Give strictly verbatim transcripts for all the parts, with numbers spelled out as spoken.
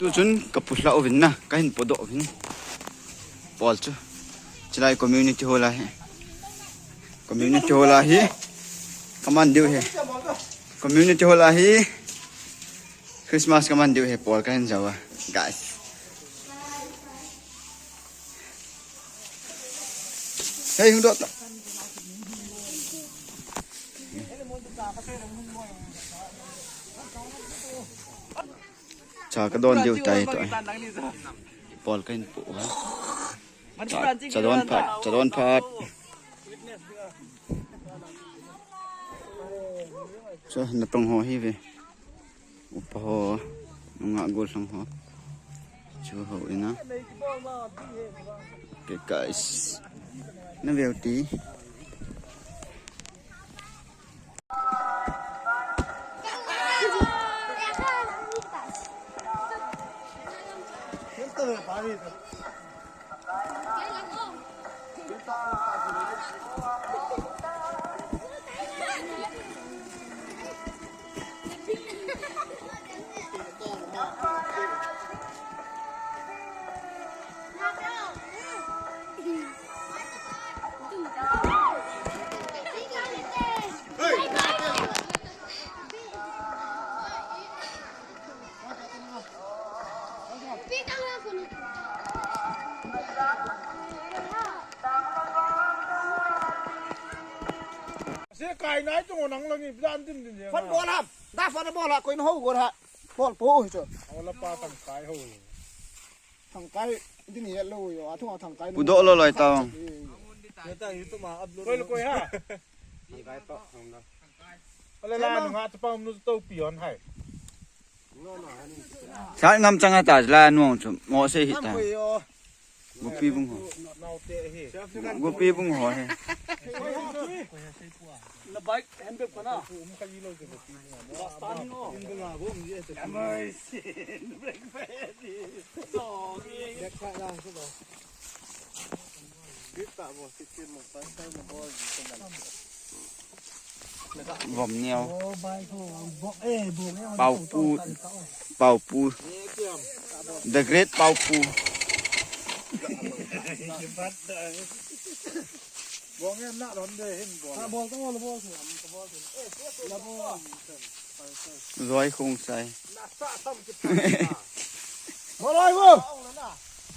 Tuchun ka puhla uvin na, ka hin podoh uvin. Pawl chu. Chilai community hall ahi. Community hall ahi. Ka man diu hi. Community hall ahi. Christmas ka man diu hi, pawl ka hin jao a. Guys. Hey, hung dot. Cha ka don diu tai to. Pawl ka hin pu ha. Cha, cha don phat, cha don phat. Cha natong ho hi ve. Upa ho, nungah gollhang ho. Chu ho ina. Okay, guys. Na veu ti. Se kai nai chung nang lang ni plan din din. Fan bol ham. Da fan bol ha, koi na ho go ha. Bol po hi chu. Au la pa thangkai ho. Thangkai din hi lo yo. A thung a thangkai. Pu doh lo loi tao. Ye ta YouTube ma upload. Koi lo koi ha. Thangkai to, thang da. Ale la nu ha ta pa nu to pi on hai. Sat ngam chang a ta la nuang chu mo se hi ta. Gupi bung ho. Gupi bung ho he. Na bike handbrake pana. Basta ni o. Vom neo. Pau pu. Pau pu. The great Pau pu. Roi khung sai. Malai mo.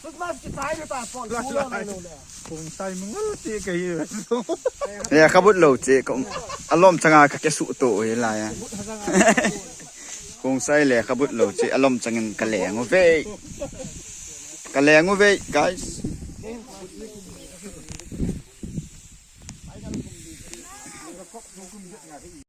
Christmas ki tai ni ta pon. Lai, lai. Khung sai mangal ti ka hi. Lekhabut lo che ko. Alom changa ka ke su to hi lai a. Khung sai lekhabut lo che alom changin ka leng uve. Ka leng uve, guys.